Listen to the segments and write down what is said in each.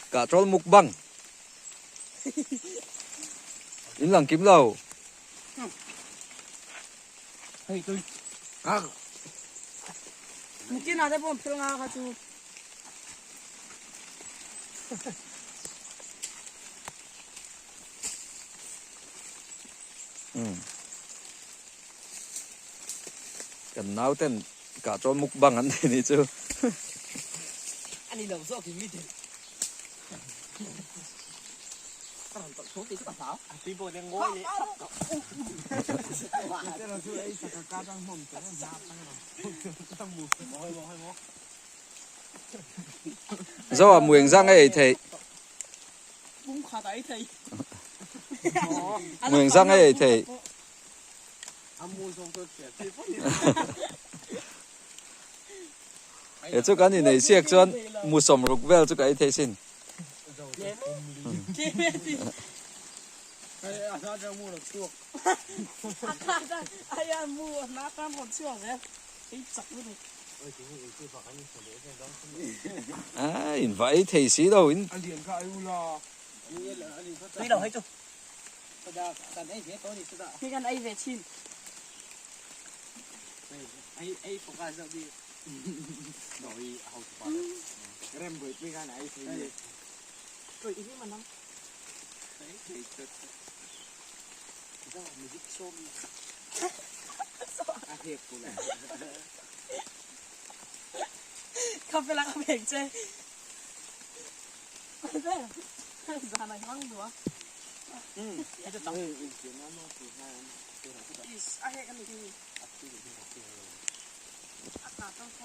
Kah chawl mukbang. In lang kim lo. Hei tui. Ah. Mungkin ada pun phil nga kha chu. Um. Kan nau ten kah chawl mukbang an nei ni chu. Ani lo zawk in mi te. Zo ah mueng zang ei thei. Mueng zang ei thei. He chu kan inei siak chuan mu sawmruk vel chu ka ei thei sin. A in va ei thei si lo in.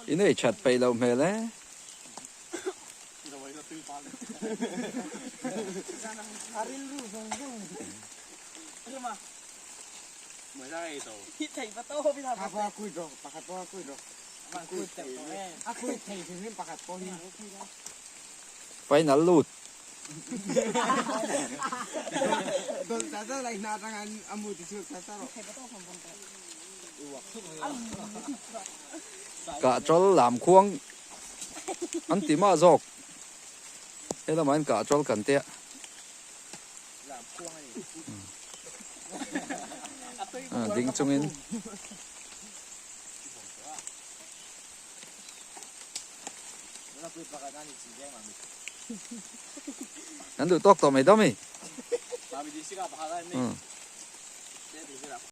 In ei that peih loh hmel e. Final lut. Kah chawl lam khuang an ti mah zawk. He lamah hian kah chawl kan tia. Ding chungin. Kan duh tawk tawh mai dawm i.